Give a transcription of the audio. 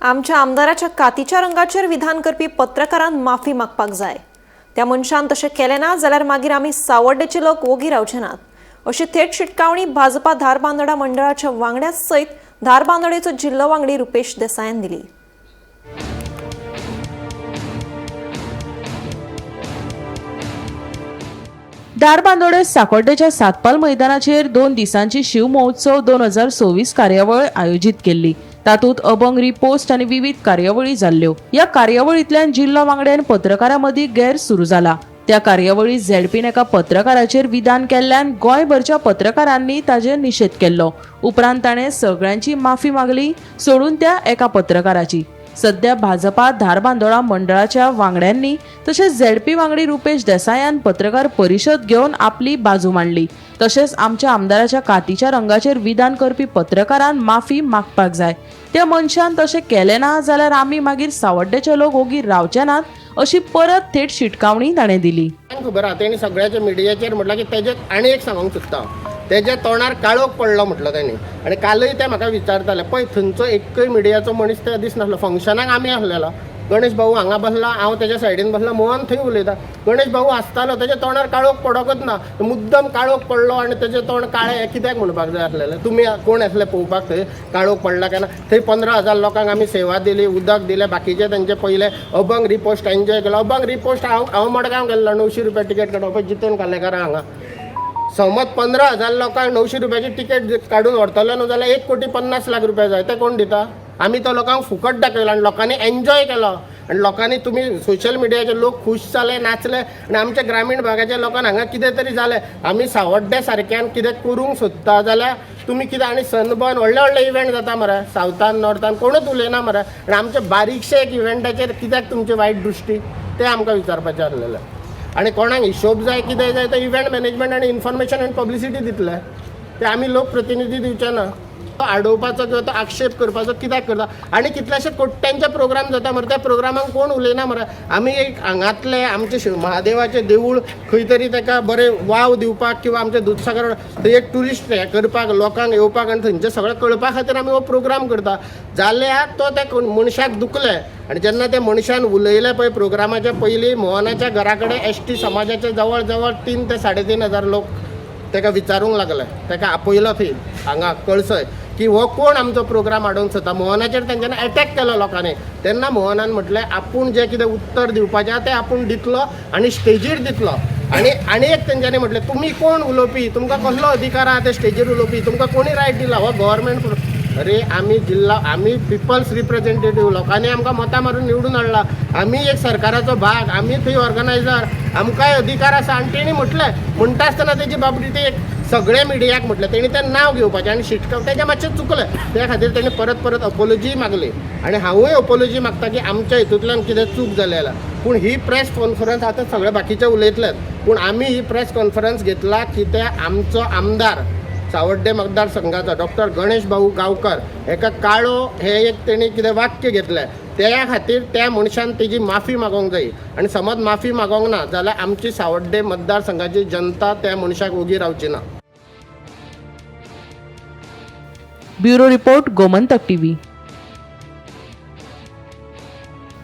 आमच्या आमदाराच्या कातीच्या रंगाचेर विधान करपी पत्रकारान माफी मागपाक जाय. त्या मनशान तशें केलें ना जाल्यार मागीर आमी सावड्डेचे लोक वोगी रावचे नात, अशी थेट शिटकावणी भाजपा धारबांदोडा मंडळाच्या वांगड्या सयत धारबांदोडेचो जिल्लो वांगडी रुपेश देसायान दिली. धारबांदोडे साकोड्डेच्या सातपाल मैदानाचेर 2 दिसांची शिव महोत्सव 2026 कार्यावळ आयोजीत केल्ली. तातूंत अभंग रिपोस्ट आनी विविध कार्यावळी जाल्ल्यो. ह्या कार्यावळींतल्यान जिल्लो वांगड्यान पत्रकारां मदीं गैर सुरू जाला. त्या कार्यावळीत झेडपीन एका पत्रकाराचेर विधान केल्ल्यान गोंयभरच्या पत्रकारांनी ताजेर निशेध केल्लो. उपरांत ताणें सगळ्यांची माफी मागली सोडून त्या एका पत्रकाराची. सध्या भाजपा धारबांदोडा मंडळाच्या वांगड्यांनी तशेंच झेडपी वांगडी रुपेश देसायान पत्रकार परिशद घेवन आपली बाजू मांडली. तशेंच आमच्या आमदाराच्या कातीच्या रंगाचेर विधान करपी पत्रकारान माफी मागपाक जाय. त्या मनशान तशें केलें ना जाल्यार आमी मागीर सावड्डेचे लोक ओगी रावचे नात, अशी परत थेट शिटकावणी ताणें दिली. खबर आहा तेणी सगळ्याच्या मिडियाचेर म्हटलां की तेजे आनी एक सांगूंक सोदता, तेज्या तोंडार काळोख पडलो म्हटलो तेणी. आनी कालय ते म्हाका विचारताले, पळय थंयचो एकय मिडियाचो मनीस ते दिसनासलो. फंक्शनाक आमी आसलेलो, गणेश भाऊ हांगा बसला, हांव तेज्या सायडीन बसला, मोहन थंय उलयता. गणेश भाऊ आसतालो, तेज्या तोंडार काळोख पडोकच ना, मुद्दम काळोख पडलो आनी तेजें तोंड काळें कित्याक म्हणपाक जाय आसलेलें? तुमी कोण आसले पळोवपाक थंय काळोख पडला काय ना? थंय 15,000 लोकांक आमी सेवा दिली, उदक दिलें, बाकीचे तेंचे पयले अभंग रिपोस्ट एन्जॉय केलो. अभंग रिपोस्ट हांव मडगांव गेल्लो, 900 रुपया तिकेट काडून. पळय जितेन कालेकार हांगा समज 15,000 लोकांक 900 रुपयाची तिकेट काडून व्हरतले न्हू जाल्यार 1,50,00,000 रुपया जाय. ते कोण दिता? आमी तो लोकांक फुकट दाखयलो आनी लोकांनी एन्जॉय केलो. आनी लोकांनी तुमी सोशल मिडियाचे लोक खूश जाले, नाचले आनी आमच्या ग्रामीण भागाच्या लोकांक हांगा कितें तरी जालें. आमी सावड्डे सारक्यान कितें करूंक सोदता जाल्यार तुमी कितें आनी सनबर्न व्हडले व्हडले इव्हेंट जाता मरे सावथान नॉर्थान, कोणूच उलयना मरे. आनी आमचे बारीकशे एक इव्हेंटाचेर कित्याक तुमची वायट दृश्टी, तें आमकां विचारपाचें आसलेलें. आनी कोणाक हिशोब जाय कितें जाय तो इव्हेंट मॅनेजमेंट आनी इन्फॉर्मेशन आनी पब्लिसिटी दितले, ते आमी लोकप्रतिनिधी दिवचे ना. तो आडोवपाचो किंवा तो आक्षेप करपाचो कित्याक करता? आनी कितलेशे कोट्यांचे प्रोग्राम जाता मरे, त्या प्रोग्रामाक कोण उलयना मरे. आमी एक हांगांतले आमचे महादेवाचें देवूळ खंय तरी ताका बरें वाव दिवपाक किंवा आमचे दुदसागर थंय एक ट्युरिस्ट हें करपाक, लोकांक येवपाक आनी थंयचें सगळें कळपा खातीर आमी हो प्रोग्राम करता. जाल्यार तो त्या मनशाक दुखलें आनी जेन्ना त्या मनशान उलयलें पळय प्रोग्रामाच्या पयलीं, मोहनाच्या घरा कडेन एस टी समाजाचे जवळ जवळ 3 ते 3,500 लोक ताका विचारूंक लागले, ताका आपयलो थंय हांगा कळसय की हो कोण आमचो प्रोग्राम हाडूंक सोदता. मोहनाचेर तेंच्यांनी एटॅक केलो लोकांनी. तेन्ना मोहनान म्हटलें आपूण जें कितें उत्तर दिवपाचें आहा तें आपूण दितलो आनी स्टेजीर दितलो. आनी आनी एक तेंच्यांनी म्हटलें, तुमी कोण उलोवपी, तुमकां कसलो अधिकार आहा ते स्टेजीर उलोवपी, तुमकां कोणी रायट दिला हो गव्हर्मेंट? अरे आमी जिल्ला, आमी पिपल्स रिप्रेझेंटेटीव, लोकांनी आमकां मतां मारून निवडून हाडला, आमी एक सरकाराचो भाग, आमी थंय ऑर्गनायझर, आमकांय अधिकार आसा. आनी तेणी म्हटलें म्हणटा आसतना तेजी बाबडी ती एक सगळे मिडियाक म्हटलें, तेणी तें नांव घेवपाचें आनी शिटकाव तेजें मातशें चुकलें. त्या खातीर तेणी परत परत अपोलोजी मागली आनी हांवूय अपोलोजी मागता की आमच्या हितूंतल्यान कितें चूक जाली जाल्यार. पूण ही प्रेस कॉन्फरन्स आतां सगळे बाकीचे उलयतलेच, पूण आमी ही प्रेस कॉन्फरन्स घेतला कित्याक आमचो आमदार सावड्डे मतदारसंघाचो डॉक्टर गणेश भाऊ गांवकर हेका काळो हे एक तेणी कितें वाक्य घेतलें, त्या खातीर त्या मनशान तेजी माफी मागोंक जाय. आनी समज माफी मागोंक ना जाल्यार आमची सावड्डे मतदारसंघाची जनता त्या मनशाक ओगी रावची ना. Bureau report, Gomantak TV.